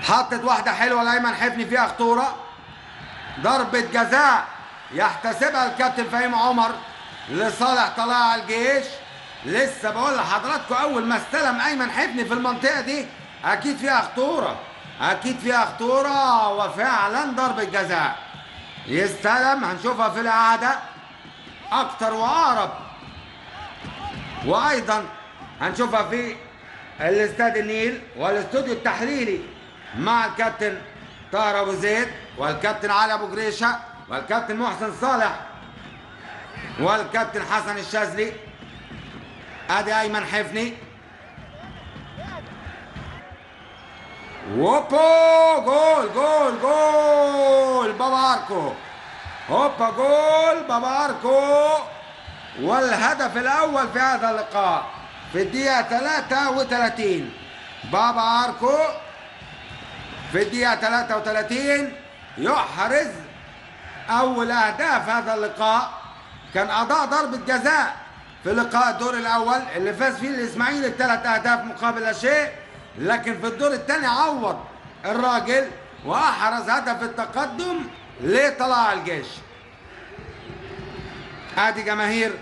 حطت واحدة حلوة لايمن حفني فيها خطورة، ضربه جزاء يحتسبها الكابتن فهيم عمر لصالح طلائع الجيش. لسه بقول لحضراتكم اول ما استلم ايمن حفني في المنطقة دي اكيد فيها خطورة، اكيد فيها خطورة، وفعلا ضربه جزاء يستلم. هنشوفها في الاعادة اكتر واقرب، وايضا هنشوفها في الاستاد النيل والاستوديو التحليلي مع الكابتن طاهر ابو زيد والكابتن علي ابو جريشه والكابتن محسن صالح والكابتن حسن الشاذلي. ادي ايمن حفني، ووبو جول جول جول بابا اركو، هوبا جول بابا اركو، والهدف الاول في هذا اللقاء في الدقيقة 33. بابا اركو في الدقيقة 33 يحرز اول اهداف هذا اللقاء. كان اضاع ضربه جزاء في لقاء الدور الاول اللي فاز فيه الاسماعيلي ب3 اهداف مقابل لا شيء، لكن في الدور الثاني عوض الراجل واحرز هدف التقدم لطلائع الجيش. ادي جماهير